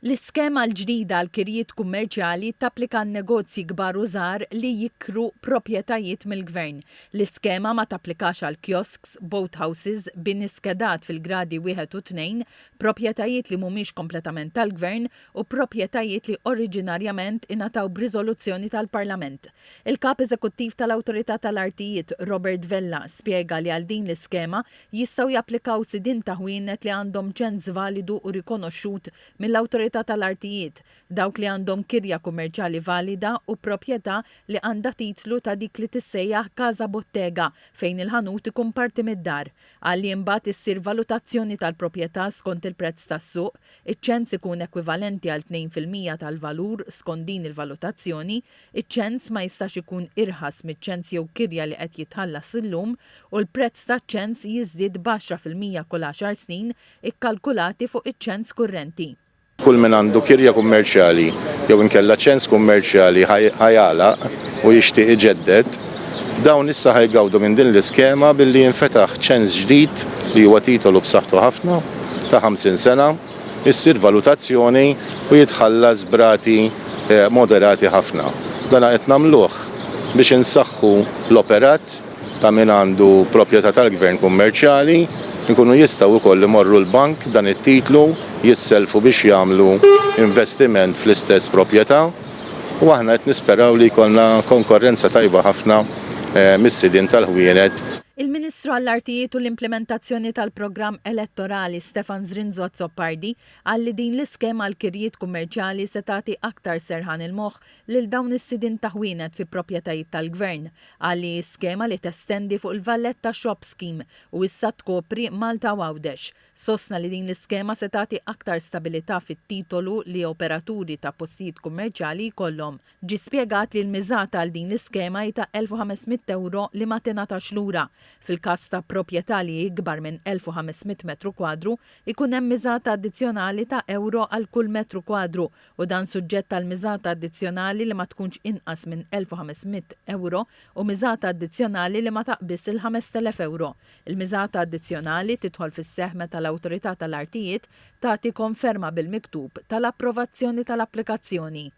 L-iskema l-ġdida għal kirjiet kummerċjali tapplika għal negozji kbar u żgħar li jikru proprjetajiet mill-Gvern. L-iskema ma tapplikax għal kiosks, boathouses, bini skedat fil-gradi wieħed u tnejn, proprjetajiet li mhumiex kompletament tal-Gvern u proprjetajiet li oriġinarjament ingħataw b'riżoluzzjoni tal-Parlament. Il-Kap Eżekuttiv tal-Awtorità tal-Artijiet, Robert Vella, spjega li għal din l-iskema Jistgħu japplikaw sidien ta' ħwienet li għandhom ċens validu u rikonoxxut mill-Awtorità tal-Artijiet, dawk li għandhom kirja kummerċjali valida u proprjetà li għandha titlu ta' dik li tissejjaħ casa bottega fejn il-ħanut ikun parti mid-dar. Qal li imbagħad issir valutazzjoni tal-proprjetà skont il-prezz tas-suq, iċ-ċens ikun ekwivalenti għal 2% tal-valur skont din il-valutazzjoni, Iċ-ċens ma jistax ikun irħas miċ-ċens jew kirja li qed jitħallas illum u l-prezz taċ-ċens jiżdied b'10% kull għaxar snin ikkalkulati fuq iċ-ċens kurrenti. Kull min għandu kirja kummerċjali jew inkella ċens kummerċjali ħa jagħlaq u jixtieq iġedded, dawn issa ħa jgawdu minn din l-iskema billi jinfetaħ ċens ġdid li huwa titolu b'saħħtu ħafna ta' 50 sena. issir valutazzjoni u jitħallas b'rati moderati ħafna. Dan qed nagħmluh biex insaħħu l-operat ta' min għandu proprjetà tal-Gvern kummerċjali, ikunu jistgħu wkoll imorru l-bank b'dan it-titlu, jissellfu biex jagħmlu investiment fl-istess proprjetà u aħna qed nisperaw li jkollna konkorrenza tajba ħafna mis-sidien tal-ħwienet. Il-Ministru għall-Artijiet u l-Implimentazzjoni tal-Programm Elettorali Stefan Zrinzo Azzopardi qal li din l-iskema għal kirjiet kummerċjali se tagħti aktar serħan il-moħħ lil dawn is-sidien ta' ħwienet fi proprjetajiet tal-Gvern. Qal li hi skema li testendi fuq il-Valletta Shop Scheme u issa tkopri Malta u Għawdex. Sostna li din l-iskema se tagħti aktar stabilità fit-titolu li operaturi ta' postijiet kummerċjali jkollhom. Ġie spjegat li l-miżata għal din l-iskema hi ta' 1,500 ewro li ma tingħatax lura. Fil-każ ta' proprjetà li hi ikbar minn 1,500 metru kwadru, ikun hemm miżata addizzjonali ta' ewro għal kull metru kwadru u dan suġġett għal miżata addizzjonali li ma tkunx inqas minn 1,500 ewro u miżata addizzjonali li ma taqbiżx il-5,000 ewro. Il-miżata addizzjonali tidħol fis-seħħ meta l-Awtorità tal-Artijiet tagħti konferma bil-miktub tal-approvazzjoni tal-applikazzjoni.